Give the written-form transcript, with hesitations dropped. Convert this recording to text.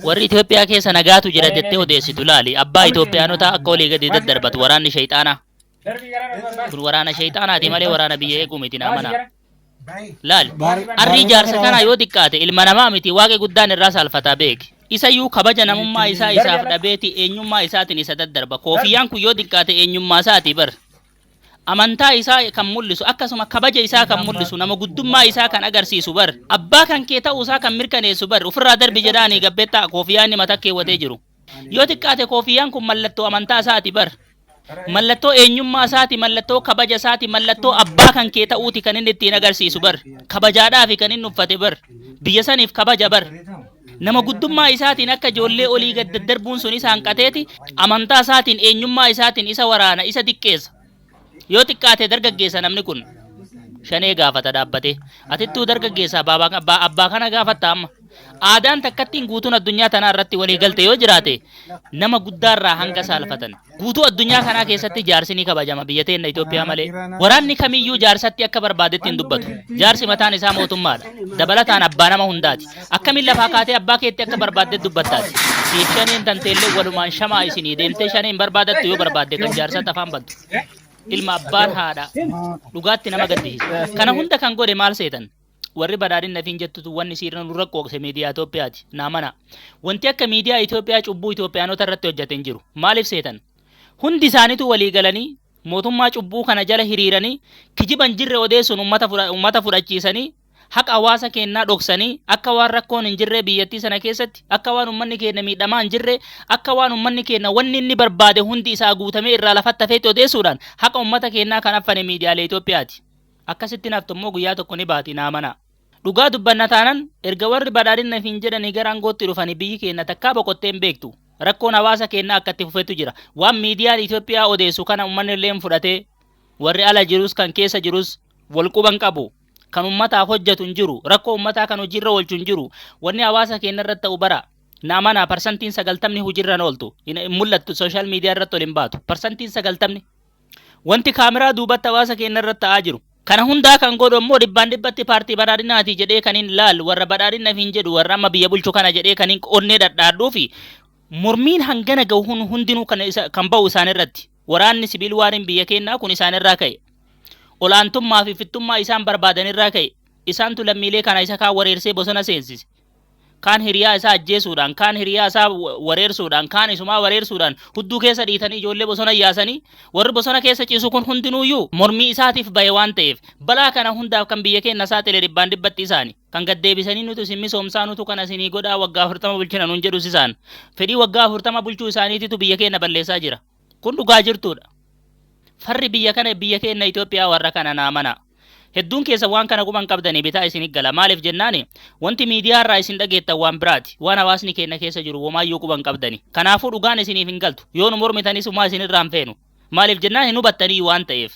Warri Itoophiyaa keessa nagaatu jira jettee odeessitu laali. Abbaa Itoophiyaanotaa akka olii gadi daddarbatu waraanni shayxaanaa. Kun waraana shayxaanaati malee waraana biyya eeguu miti naa mana. Laali. Arrii jaarsa kanaa yoo xiqqaate ilma namaa miti waaqi guddaan irraa saalfataa beeki. Isayyuu kabaja namummaa isaa isaaf dhabeeti eenyummaa isaatiin isa daddarba. Koofiyyaan kun yoo xiqqaate eenyummaa isaati bar. Amantaa isaa kan mul'isu akkasuma kabaja isaa kan mul'isu nama guddummaa isaa kan agarsiisu bar abbaa kan kee ta'uu isaa kan mirkaneessu bar ofirraa darbi jedhaanii gabbeettaa koofiyaa inni mataa keewwatee jiru. Yoo xiqqaate koofiyyaan kun mallattoo amantaa isaati bar. Mallattoo eenyummaa isaati, mallattoo kabaja isaati, mallattoo abbaa kan kee ta'uuti kan inni ittiin agarsiisu bar. Kabajaadhaafi kan inni uffate bar. Biyya saniif kabaja bar. Nama guddummaa isaatiin akka ijoollee olii gad daddarbuun sun isa hanqateeti amantaa isaatiin eenyummaa isaatiin isa waraana isa diqqeessa. Yoo xiqqaate dargaggeessa namni kun shanee gaafata dhaabbatee. Atittuu dargaggeessa abbaa kana gaafatta amma. Aadaan takkattiin guutuun addunyaa tanaa irratti walii galte yoo jiraate nama guddaarraa hanga saalfatan. Guutuu addunyaa kanaa keessatti jaarsi ni kabajama biyya teenna Itoophiyaa malee. Waraanni kamiyyuu jaarsatti akka barbaadetti hin dubbatu. Jaarsi mataan isaa mootummaadha. Dabalataan abbaa nama hundaati. Akkamiin lafaa kaatee abbaa keetti akka barbaaddetti dubbattaati. Siif shaneen tanteellee walumaan shamaa isinii deemtee shaneen barbaadattu yoo barbaadde kan jaarsatti afaan bantu. Ilma abbaan haadha dhugaatti nama gaddisiisa. Kana hunda kan godhe maal seetan? Warri badhaadhinna fiin jettutu wanni siirna nurra qooqse miidiyaa Itoophiyaati. Naa mana. Wanti akka miidiyaa Itoophiyaa cubbuu Itoophiyaanota irratti hojjate hin jiru. Maaliif seetan? Hundi isaaniitu walii galanii mootummaa cubbuu kana jala hiriiranii kijiba hin jirre odeessuun ummata fudhachiisanii haqa hawaasa keennaa dhoksanii akka waan rakkoon hin jirree biyyattii sana keessatti akka waan ummanni keenya miidhamaa hin jirre akka waan ummanni keenya wanni inni barbaade hundi isaa guutamee irraa lafatti hafeetti odeessuudhaan haqa ummata keennaa kan affane miidiyaalee Itoophiyaati. Akkasitti naftu immoo guyyaa tokko ni baati naa amanaa. Dhugaa dubbanna taanan erga warri badhaadhinna ifiin jedhanii gara angootti dhufanii biyyi keenna takkaa boqottee hin beektu. Rakkoon hawaasa keennaa akka itti fufetu jira. Waan miidiyaan Itoophiyaa odeessu kana ummanni illeen fudhatee warri ala jirus kan keessa jirus wal quba hin qabu. Kan ummataaf hojjatu hin jiru. Rakkoo ummataa kan hojiirra oolchu hin jiru. Wanni hawaasa keenya irratti ta'u bara. Na amanaa parsantiin 90ni hojiirra hin ooltu. Hin mul'attu sooshaal miidiyaa irratti ol hin baatu. Parsantiin 90ni. Wanti kaameraa duubatti hawaasa keenya irratti ta'aa jiru. Kana hundaa kan godhu ammoo dhibbaan dhibbatti paartii badhaadhinaati jedhee kan hin laal warra badhaadhina hin jedhu warra amma biyya bulchu kana jedhee kan hin onnee dhadhaadhuu fi mormiin hangana gahu hundinuu kan isa kan ba'u isaan irratti. Waraanni sibiil waariin biyya keenyaa kun isaan irraa ka'e. Olaantummaa fi fittummaa isaan barbaadan irraa ka'e. Isaantu lammiilee kana isa kaan wareersee bosona seensise. Kaan hiriyaa isaa ajjeesuudhaan, kaan hiriyaa isaa wareersuudhaan, kaan isumaa wareersuudhaan hudduu keessa dhiitanii ijoollee bosona yaasanii warri bosona keessa ciisu kun hundinuuyyuu mormii isaatiif bahe waan ta'eef balaa kana hundaaf kan biyya keenya saaxile dhibbaan dhibbatti isaani. Kan gad deebisanii nutu isin misoomsaa nutu kana isinii godhaa waggaa 40 bulchina nuun jedhus isaan. Fedhii waggaa 40 bulchuu isaaniititu biyya keenya balleessaa jira. Kun dhugaa jirtuudha. Farri biyya kana biyya keenya Itoophiyaa warra kana naa mana. Hedduun keessa waan kana quban qabdanii bitaa isin gala. Maaliif jennaani wanti miidiyaa irraa isin dhageettan waan biraati. Waan hawaasni keenya keessa jiru womaayyuu quban qabdani. Kanaafuu dhugaan isiniif hin galtu. Yoo nu mormitanis homaa isin irraa hin feenu. Maaliif jennaan hin hubattanii waan ta'eef.